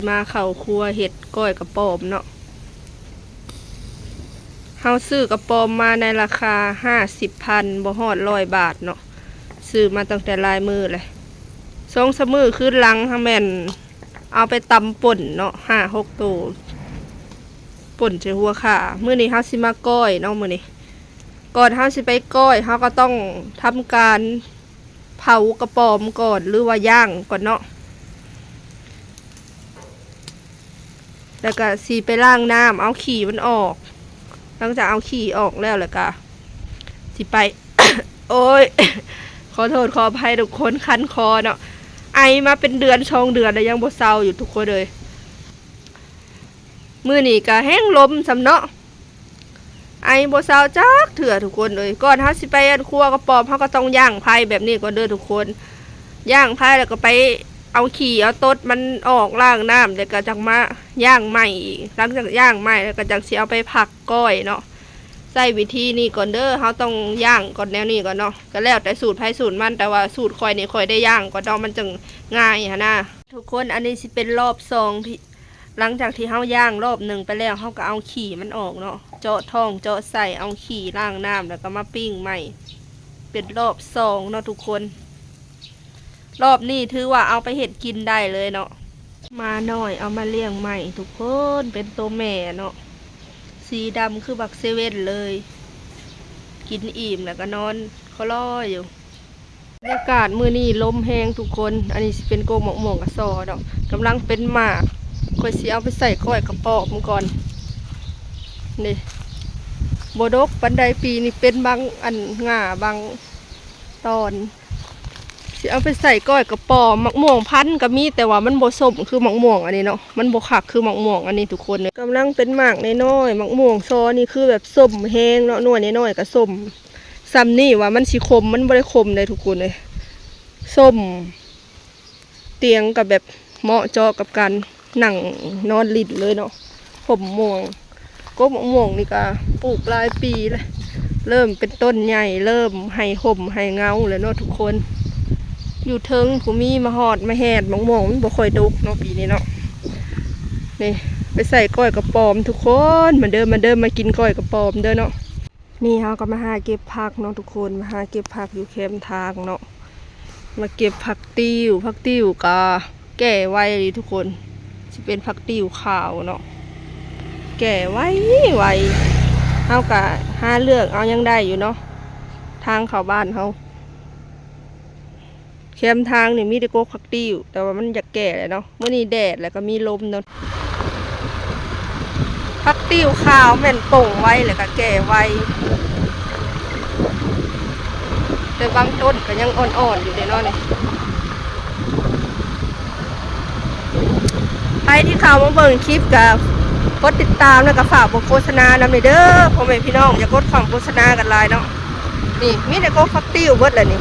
ມາເຂົ້າຄົວເຮັດກ້ອຍກະປອມເນາະ. ເຮົາຊື້ກະປອມມາໃນລາຄາຫ້າສິບພັນ ບໍ່ຮອດຮ້ອຍບາດເນາະ, ຊື້ມາຕັ້ງແຕ່ຫຼາຍມື້ແຫຼະ. ສອງສາມມື້ຄືນຫຼັງ ເຮົາແມ່ນເອົາໄປຕຳປົ່ນເນາະ ຫ້າຫົກໂຕ ປົ່ນໃສ່ຫົວຂ່າ. ມື້ນີ້ເຮົາຊິມາກ້ອຍເນາະ ມື້ນີ້. ກ່ອນເຮົາຊິໄປກ້ອຍ ເຮົາກໍຕ້ອງທຳການເຜົາກະປອມກ່ອນ ຫຼືວ່າຍ່າງກ່ອນເນາະ. ແລ້ວກໍຊິໄປລ້າງນ້ຳເອົາຂີ້ມັນອອກ. ຫຼັງຈາກເອົາຂີ້ອອກແລ້ວ ແລ້ວກໍຊິໄປ ໂອ້ຍ ຂໍໂທດຂໍອະໄພທຸກຄົນ ຄັນຄໍເນາະ. ໄອມາເປັນເດືອນສອງເດືອນແລ້ວ ຍັງບໍ່ເຊົາຢູ່ທຸກຄົນເອີຍ. ມື້ນີ້ກໍແຮງລົມຊ້ຳເນາະ. ໄອບໍ່ເຊົາຈັກເທື່ອທຸກຄົນເອີຍ. ກ່ອນເຮົາຊິໄປອັນຂົ້ວກະປອມ ເຮົາກໍຕ້ອງຍ່າງໄຜ່ແບບນີ້ກ່ອນເດີທຸກຄົນ. ຍ່າງໄຜ່ແລ້ວກໍໄປເອົາຂີ້ເອົາຕົດມັນອອກ ລ້າງນ້ຳ ແລ້ວກໍຈັ່ງມາຍ່າງໃໝ່ອີກ. ຫຼັງຈາກຍ່າງໃໝ່ແລ້ວກໍຈັ່ງຊິເອົາໄປພັກກ້ອຍເນາະ. ໃຊ້ວິທີນີ້ກ່ອນເດີ, ເຮົາຕ້ອງຍ່າງກ່ອນແນວນີ້ກ່ອນເນາະ. ກໍແລ້ວແຕ່ສູດໃຜສູດມັນ, ແຕ່ວ່າສູດຂ້ອຍນີ້ ຂ້ອຍໄດ້ຍ່າງກ່ອນເນາະ, ມັນຈັ່ງງ່າຍຫັ້ນນະ. ທຸກຄົນ ອັນນີ້ຊິເປັນລອບສອງທີ່ ຫຼັງຈາກທີ່ເຮົາຍ່າງລອບໜຶ່ງໄປແລ້ວ ເຮົາກໍເອົາຂີ້ມັນອອກເນາະ, ເຈາະທ້ອງເຈາະໄສ້ ເອົາຂີ້ລ້າງນ້ຳ ແລ້ວກໍມາປີ້ງໃໝ່ ເປັນລອບສອງເນາະທຸກຄົນ. ລອບນີ້ຖືວ່າເອົາໄປເຮັດກິນໄດ້ເລີຍເນາະ. ໝານ້ອຍເອົາມາລ້ຽງໃໝ່ທຸກຄົນ ເປັນໂຕແມ່ເນາະ, ສີດຳຄືບັກເຊເວັນເລີຍ, ກິນອີ່ມແລ້ວກໍນອນຄໍລອຢູ່. ບັນຍາກາດມື້ນີ້ລົມແຮງທຸກຄົນ. ອັນນີ້ຊິເປັນກົກໝາກມ່ວງກະຊໍເນາະ, ກຳລັງເປັນໝາກ, ຂ້ອຍຊິເອົາໄປໃສ່ກ້ອຍກະປອມກ່ອນ. ນີ້ ບໍ່ດົກປານໃດ, ປີນີ້ເປັນບາງອັນ ງ່າບາງຕອນ. ຊິເອົາໄປໃສ່ກ້ອຍກະປອມ. ໝາກມ່ວງພັນກໍມີ, ແຕ່ວ່າມັນບໍ່ສົ້ມຄືໝາກມ່ວງອັນນີ້ເນາະ, ມັນບໍ່ຄັກຄືໝາກມ່ວງອັນນີ້ທຸກຄົນ. ກຳລັງເປັນໝາກນ້ອຍໆ. ໝາກມ່ວງຊໍນີ້ຄືແບບສົ້ມແຮງເນາະ, ໜ່ວຍນ້ອຍໆກໍສົ້ມ. ສ່ຳນີ້ວ່າມັນຊິຂົມ, ມັນບໍ່ໄດ້ຂົມເດ້ທຸກຄົນເອີຍ. ສົ້ມ ຕຽງກໍແບບເໝາະເຈາະກັບການນັ່ງນອນຫຼິ້ນເລີຍເນາະ. ຜົມມ່ວງ, ກົກໝາກມ່ວງນີ້ກໍປູກຫຼາຍປີແລ້ວ, ເລີ່ມເປັນຕົ້ນໃຫຍ່, ເລີ່ມໃຫ້ຮົ່ມໃຫ້ເງົາແລ້ວເນາະທຸກຄົນ. ຢູ່ເທິງຜູ້ມີມາຮອດມາແຮດ, ໝາກມ່ວງມັນບໍ່ຄ່ອຍດົກເນາະປີນີ້ເນາະ. ນີ້ ໄປໃສ່ກ້ອຍກະປອມທຸກຄົນ, ມາເດີ ມາເດີ ມາກິນກ້ອຍກະປອມເດີເນາະ. ນີ້ເຮົາກໍມາຫາເກັບຜັກເນາະທຸກຄົນ, ມາຫາເກັບຜັກຢູ່ແຄມທາງເນາະ, ມາເກັບຜັກຕິ້ວ. ຜັກຕິ້ວກໍແກ່ໄວເລີຍທຸກຄົນ, ຊິເປັນຜັກຕິ້ວຂາວເນາະ, ແກ່ໄວ ໄວ. ເຮົາກໍຫາເລືອກເອົາຍັງໄດ້ຢູ່ເນາະ, ທາງເຂົ້າບ້ານເຮົາ. ແຄມທາງນີ້ມີແຕ່ກົກຜັກຕິ້ວ, ແຕ່ວ່າມັນຢາກແກ່ແລ້ວເນາະ. ມື້ນີ້ແດດແລ້ວກໍມີລົມເນາະ. ຜັກຕິ້ວຂາວແມ່ນປົ່ງໄວ ແລ້ວກໍແກ່ໄວ, ແຕ່ບາງຕົ້ນກໍຍັງອ່ອນໆຢູ່ເດ້ເນາະນີ້. ໃຜທີ່ເຂົ້າມາເບິ່ງຄລິບກໍກົດຕິດຕາມ ແລ້ວກໍຝາກບອກໂຄສະນານຳແດ່ເດີ ພໍ່ແມ່ພີ່ນ້ອງ, ຢ່າກົດຂວາງໂຄສະນາກັນຫຼາຍເນາະ. ນີ້ມີແຕ່ກົກຜັກຕິ້ວເບິດແຫຼະນີ້.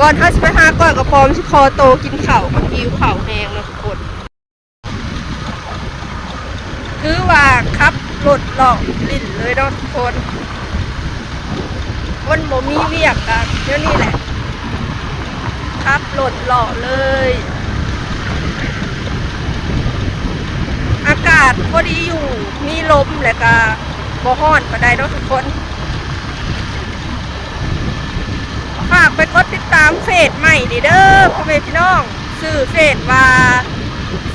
ກ່ອນເຮົາຊິໄປຫາກ້ອຍກະປອມ ຊິຂໍໂຕກິນເຂົ້າກ່ອນ, ຫິວເຂົ້າແຮງເນາະທຸກຄົນ. ຖືວ່າຂັບລົດເລາະຫຼິ້ນເລີຍເນາະທຸກຄົນ, ຄົນບໍ່ມີວຽກກໍແນວນີ້ແຫຼະ, ຂັບລົດເລາະເລີຍ. ອາກາດພໍດີຢູ່, ມີລົມ ແລ້ວກໍບໍ່ຮ້ອນປານໃດເນາະທຸກຄົນ. ຝາກໄປກົດຕິດຕາມເຟສໃໝ່ນີ້ເດີ ພໍ່ແມ່ພີ່ນ້ອງ, ຊື່ເຟສວ່າ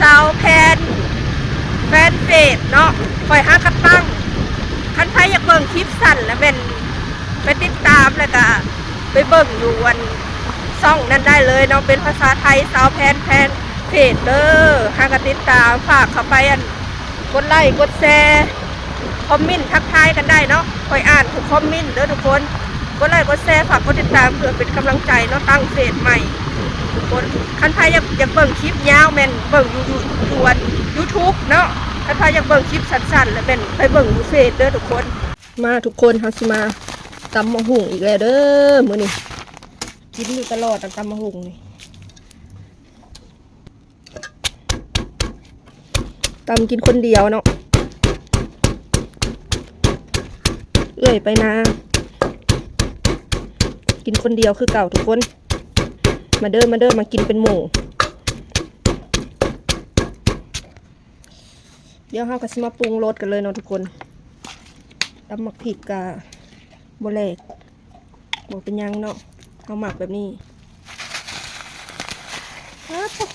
ຊາວແພນ ແຟນເຟສເນາະ, ຂ້ອຍຫາກະຕັ້ງ. ຄັນໃຜຢາກເບິ່ງຄລິບສັ້ນ ລະແມ່ນໄປຕິດຕາມ ແລ້ວກະໄປເບິ່ງຢູ່ອັນຊ່ອງນັ້ນໄດ້ເລີຍເນາະ, ເປັນພາສາໄທ ຊາວແພນ ແຟນເຟສເດີ. ຫາກະຕິດຕາມ, ຝາກເຂົ້າໄປອັນ ກົດໄລ ກົດແຊ ຄອມເມັນທັກທາຍກັນໄດ້ເນາະ, ຂ້ອຍອ່ານທຸກຄອມເມັນເດີທຸກຄົນ. ກົດໄລ ກົດແຊ ຝາກກົດຕິດຕາມ ເພື່ອເປັນກຳລັງໃຈເນາະ, ຕັ້ງເຟສໃໝ່ທຸກຄົນ. ຄັນໃຜຢາກ ຢາກເບິ່ງຄລິບຍາວ ແມ່ນເບິ່ງຢູ່ ຢູ່ ຢູ່ອັນ YouTube ເນາະ, ຄັນໃຜຢາກເບິ່ງຄລິບສັ້ນໆ ລະແມ່ນໄປເບິ່ງຢູ່ເຟສເດີທຸກຄົນ. ມາທຸກຄົນ, ເຮົາຊິມາຕຳໝາກຫຸ່ງອີກແລ້ວເດີມື້ນີ້, ກິນຢູ່ຕະຫຼອດ ຕຳໝາກຫຸ່ງນີ້. ຕຳກິນຄົນດຽວເນາະ, ເອື້ອຍໄປນາ ກິນຄົນດຽວຄືເກົ່າທຸກຄົນ. ມາເດີ ມາເດີ ມາກິນເປັນໝູ່. ດຽວເຮົາກໍຊິມາປຸງລົດກັນເລີຍເນາະທຸກຄົນ. ຕຳໝາກພິກກະບໍ່ແຫຼກ ບໍ່ເປັນຫຍັງເນາະ ເຮົາມັກແບບນີ້. ປາດໂທ້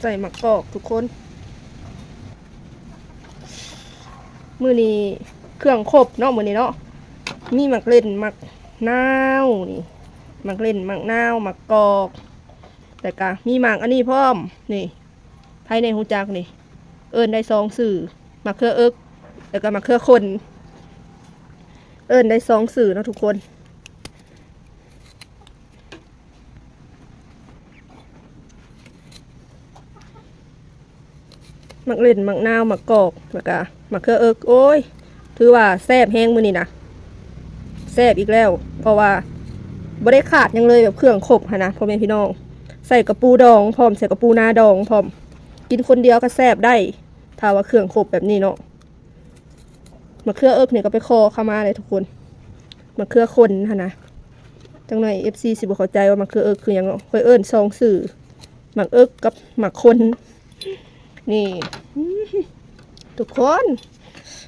ໃສ່ໝາກກອກທຸກຄົນ. ມື້ນີ້ເຄື່ອງຄົບເນາະ ມື້ນີ້ເນາະ ມີໝາກເລັ່ນ ໝາກນາວນີ້ ໝາກເລັ່ນ ໝາກນາວ ໝາກກອກ ແລ້ວກະມີໝາກອັນນີ້ພ້ອມນີ້. ໃຜແດ່ຮູ້ຈັກນີ້ ເອີ້ນໄດ້ສອງຊື່ ໝາກເຂືອເອິກ ແລ້ວກະໝາກເຂືອຂົນ ເອີ້ນໄດ້ສອງຊື່ເນາະທຸກຄົນ. ໝາກເລັ່ນ ໝາກນາວ ໝາກກອກ ແລ້ວກະໝາກເຂືອເອິກ. ໂອ້ຍ ຖືວ່າແຊບແຮງມື້ນີ້ນະ ແຊບອີກແລ້ວ ເພາະວ່າບໍ່ໄດ້ຂາດຫຍັງເລີຍ ແບບເຄື່ອງຄົບຫັ້ນນະ ພໍ່ແມ່ພີ່ນ້ອງ. ໃສ່ກະປູດອງພ້ອມ ໃສ່ກະປູນາດອງພ້ອມ ກິນຄົນດຽວກໍແຊບໄດ້ ຖ້າວ່າເຄື່ອງຄົບແບບນີ້ເນາະ. ໝາກເຂືອເອິກນີ້ກໍໄປຂໍເຂົ້າມາເລີຍທຸກຄົນ ໝາກເຂືອຂົນຫັ້ນນະ. ຈັກໜ່ອຍເອັຟຊີຊິບໍ່ເຂົ້າໃຈວ່າໝາກເຂືອເອິກຄືຫຍັງເນາະ ຂ້ອຍເອີ້ນສອງຊື່ ໝາກເອິກກັບໝາກຂົນ. ນີ້ ອື ທຸກຄົນ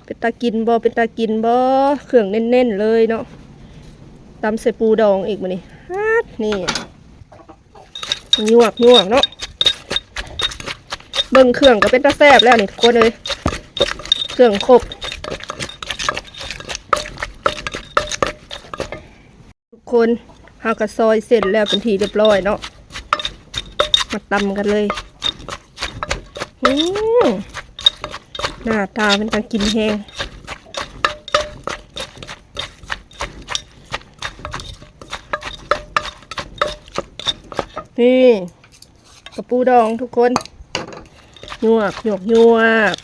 ເປັນຕາກິນບໍ່ ເປັນຕາກິນບໍ່? ເຄື່ອງເນັ້ນໆເລີຍເນາະ ຕຳໃສ່ປູດອງອີກມື້ນີ້. ຮາດ ນີ້ ຍວກໆເນາະ ເບິ່ງເຄື່ອງກໍເປັນຕາແຊບແລ້ວນີ້ທຸກຄົນເອີຍ ເຄື່ອງຄົບ. ທຸກຄົນ ເຮົາກໍຊອຍເສັ້ນແລ້ວເປັນທີ່ຮຽບຮ້ອຍເນາະ ມາຕຳກັນເລີຍ. ອື ໜ້າຕາເປັນຕາກິນແຮງ. ນີ້ ກະປູດອງທຸກຄົນ ຍວກ ຍວກ ຍວກ.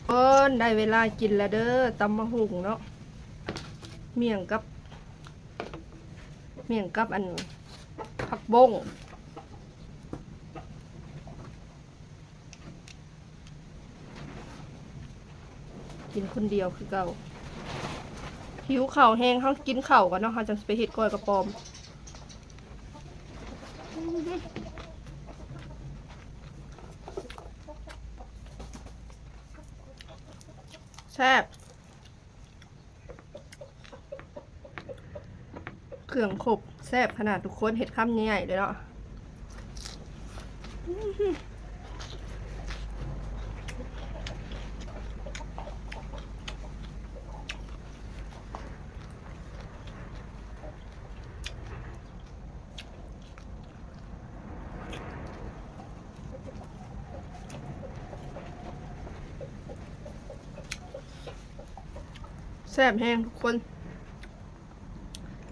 ຄົນ ໄດ້ເວລາກິນແລ້ວເດີ ຕຳໝາກຫຸ່ງເນາະ ໝ້ຽງກັບ ໝ້ຽງກັບອັນ ຜັກບົ້ງ. ກິນຄົນດຽວຄືເກົ່າ. ຫິວເຂົ້າແຮງ ເຮົາກິນເຂົ້າກ່ອນເນາະ ເຮົາຈັ່ງຊິໄປເຮັດກ້ອຍກະປອມ. ແຊບ. ເຄື່ອງຄົບ ແຊບຂະໜາດທຸກຄົນ ເຮັດຄຳໃຫຍ່ໆເລີຍເນາະ. ແຊບແຮງທຸກຄົນ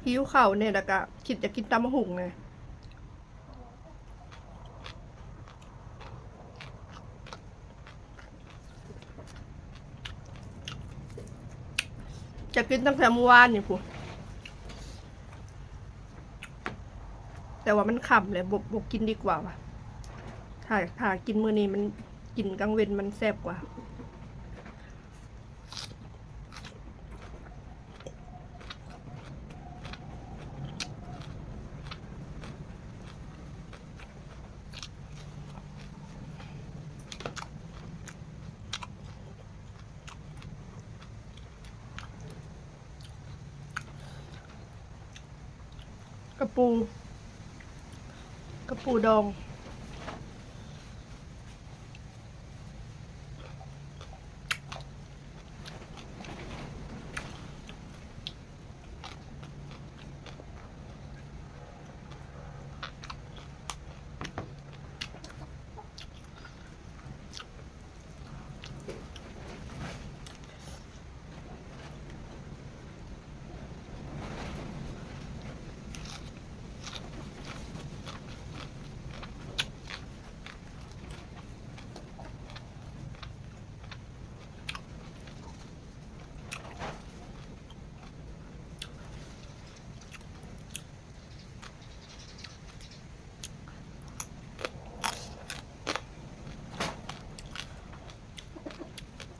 ຫິວເຂົ້າແດ່ ແລ້ວກະຄິດຢາກກິນຕຳໝາກຫຸ່ງແດ່. ຈະກິນຕັ້ງແຕ່ມື້ວານນີ້ພຸ້ນ ແຕ່ວ່າມັນຄ່ຳແລ້ວ ບໍ່ ບໍ່ກິນດີກວ່າວ່າ ຖ້າ ຖ້າກິນມື້ນີ້ ມັນ ກິນກາງເວັນມັນແຊບກວ່າ. ກະປູ ກະປູດອງ.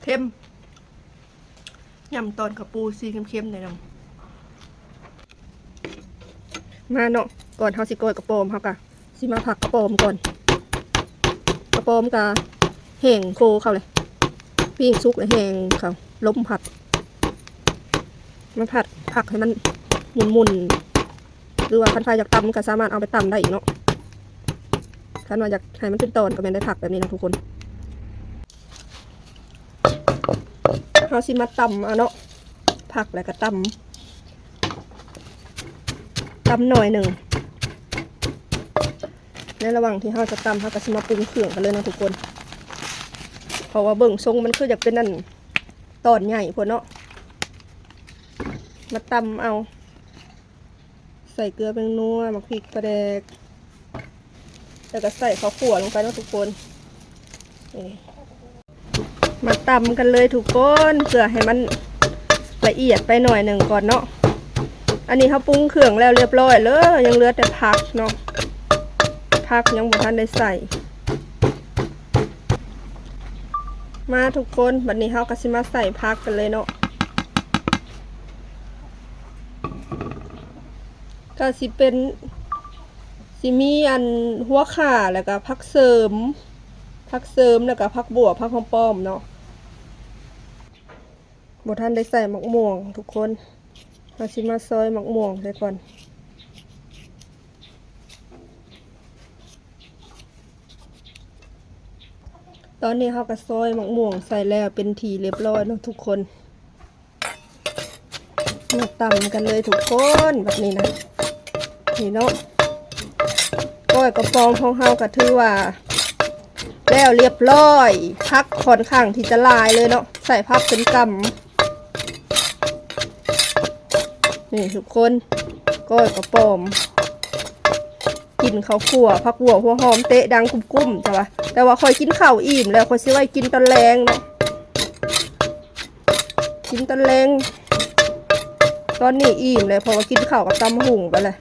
ເຄັມ ຍຳຕອນກະປູ ສີເຄັມໆ ໜ້ອຍໜຶ່ງ. ມາເນາະ ກ່ອນເຮົາຊິກ້ອຍກະປອມ ເຮົາກະຊິມາຜັກກະປອມກ່ອນ. ກະປອມກະແຫ້ງໂຄເຂົ້າເລີຍ ປີ້ງສຸກແລ້ວແຫ້ງເຂົ້າ ລົມພັດ ມາຜັດຜັກໃຫ້ມັນໝຸ່ນໆ ຫຼືວ່າຄັນໃຜຢາກຕຳກະສາມາດເອົາໄປຕຳໄດ້ອີກເນາະ. ຄັນວ່າຢາກໃຫ້ມັນເປັນຕອນກະແມ່ນໄດ້ຜັກແບບນີ້ນະທຸກຄົນ. ເຮົາຊິມາຕຳເອົາເນາະ ຜັກແລ້ວກະຕຳ ຕຳໜ້ອຍໜຶ່ງ. ໃນລະຫວ່າງທີ່ເຮົາຈະຕຳ ເຮົາກະຊິມາປຸງເຄື່ອງກັນເລີຍເນາະທຸກຄົນ ເພາະວ່າເບິ່ງຊົງມັນຄືຢາກເປັນອັນຕອນໃຫຍ່ໂພດເນາະ. ມາຕຳເອົາ ໃສ່ເກືອ ແປ້ງນົວ ໝາກພິກ ປາແດກ ແລ້ວກະໃສ່ເຂົ້າຂົ້ວລົງໄປເນາະທຸກຄົນ. ນີ້ ມາຕຳກັນເລີຍທຸກຄົນ ເພື່ອໃຫ້ມັນລະອຽດໄປໜ້ອຍໜຶ່ງກ່ອນເນາະ. ອັນນີ້ເຮົາປຸງເຄື່ອງແລ້ວລຽບຮ້ອຍເລີຍ ຍັງເຫຼືອແຕ່ຜັກເນາະ ຜັກຍັງບໍ່ທັນໄດ້ໃສ່. ມາທຸກຄົນ ບັດນີ້ເຮົາກະຊິມາໃສ່ຜັກກັນເລີຍເນາະ. ກະຊິເປັນ ຊິມີອັນຫົວຂ່າ ແລ້ວກະຜັກເສີມ ຜັກເສີມ ແລ້ວກະຜັກບົ່ວ ຜັກຫອມປ້ອມເນາະ. ບໍ່ທັນໄດ້ໃສ່ໝາກມ່ວງທຸກຄົນ ເຮົາຊິມາຊອຍໝາກມ່ວງໃສ່ກ່ອນ. ຕອນນີ້ເຮົາກະຊອຍໝາກມ່ວງໃສ່ແລ້ວເປັນທີ່ລຽບຮ້ອຍເນາະທຸກຄົນ. ມາຕຳກັນເລີຍທຸກຄົນ ບັດນີ້ນະ. ນີ້ເນາະ ກ້ອຍກະປອມຂອງເຮົາກະຖືວ່າແລ້ວລຽບຮ້ອຍ ຜັກຂ້ອນຂ້າງທີ່ຈະຫຼາຍເລີຍເນາະ ໃສ່ຜັກເປັນກຳ. ນີ້ທຸກຄົນ ກ້ອຍກະປອມ ກິນເຂົ້າຂົ້ວ ຜັກບົ່ວ ຫົວຫອມ ເຕະດັງກຸ້ມໆ ແຕ່ວ່າ ແຕ່ວ່າຂ້ອຍກິນເຂົ້າອີ່ມແລ້ວ ຂ້ອຍຊິໄວ້ກິນຕອນແລງເນາະ ກິນຕອນແລງ. ຕອນນີ້ອີ່ມແລ້ວ ເພາະວ່າກິນເຂົ້າກັບຕຳບັກຫຸ່ງໄປແລ້ວ.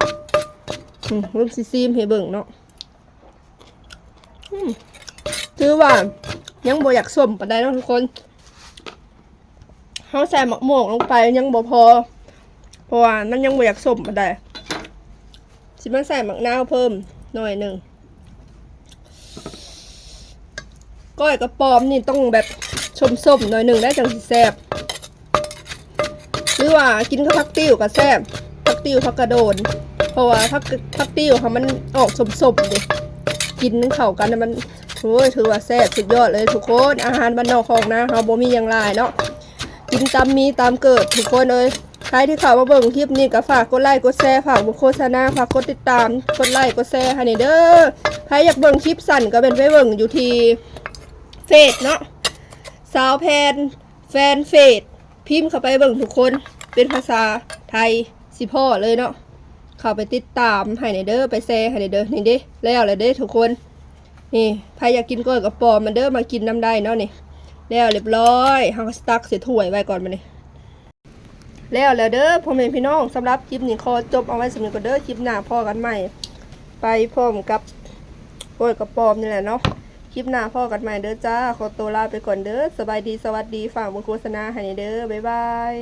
ອືມ ເບິ່ງ ຊິຊີມໃຫ້ເບິ່ງເນາະ. ອືມ ຖືວ່າຍັງບໍ່ຢາກສົ້ມປານໃດເນາະທຸກຄົນ. ເຮົາໃສ່ໝາກມ່ວງລົງໄປຍັງບໍ່ພໍ ເພາະວ່າມັນຍັງບໍ່ຢາກສົ້ມປານໃດ. ຊິມາໃສ່ໝາກນາວເພີ່ມໜ້ອຍໜຶ່ງ. ກ້ອຍກະປອມນີ້ຕ້ອງແບບສົ້ມໆໜ້ອຍໜຶ່ງໄດ໋ ຈັ່ງຊິແຊບ. ຫຼືວ່າກິນກັບຜັກຕິ້ວກະແຊບ ຜັກຕິ້ວ ຜັກກະໂດນ ເພາະວ່າຜັກ ຜັກຕິ້ວເຮົາມັນອອກສົ້ມໆເດ້ ກິນເຂົ້າກັນນະ ມັນ ໂອ້ຍ ຖືວ່າແຊບສຸດຍອດເລີຍທຸກຄົນ. ອາຫານບ້ານນອກຄອກນາເຮົາບໍ່ມີຫຍັງຫຼາຍເນາະ ກິນຕາມມີຕາມເກີດທຸກຄົນເອີຍ. ໃຜທີ່ເຂົ້າມາເບິ່ງຄລິບນີ້ກະຝາກກົດໄລກົດແຊ ຝາກໂຄສະນາ ຝາກກົດຕິດຕາມ ກົດໄລກົດແຊໃຫ້ແດ່ເດີ. ໃຜຢາກເບິ່ງຄລິບສັ້ນກະແມ່ນໄປເບິ່ງຢູ່ທີ່ເຟສເນາະ ສາວແພນ ແຟນເຟສ ພິມເຂົ້າໄປເບິ່ງທຸກຄົນ ເປັນພາສາໄທ ຊິພໍ້ເລີຍເນາະ. ເຂົ້າໄປຕິດຕາມໃຫ້ແດ່ເດີ ໄປແຊໃຫ້ແດ່ເດີ. ນີ້ເດ້ ແລ້ວແລ້ວເດ້ທຸກຄົນ. ນີ້ ໃຜຢາກກິນກ້ອຍກະປອມມາເດີ ມາກິນນຳໄດ້ເນາະນີ້. ແລ້ວລຽບຮ້ອຍ ເຮົາກະຊິຕັກໃສ່ຖ້ວຍໄວ້ກ່ອນບາດນີ້. ແລ້ວແລ້ວເດີພໍ່ແມ່ພີ່ນ້ອງ ສຳລັບຄລິບນີ້ຂໍຈົບເອົາໄວ້ສ່ຳນີ້ກ່ອນເດີ. ຄລິບໜ້າພໍ້ກັນໃໝ່ ໄປພ້ອມກັບກ້ອຍກະປອມນີ້ແຫຼະເນາະ. ຄລິບໜ້າພໍ້ກັນໃໝ່ເດີຈ້າ ຂໍໂຕລາໄປກ່ອນເດີ. ສະບາຍດີ ສະຫວັດດີ ຝາກເບິ່ງໂຄສະນາໃຫ້ແດ່ເດີ. ບາຍບາຍ.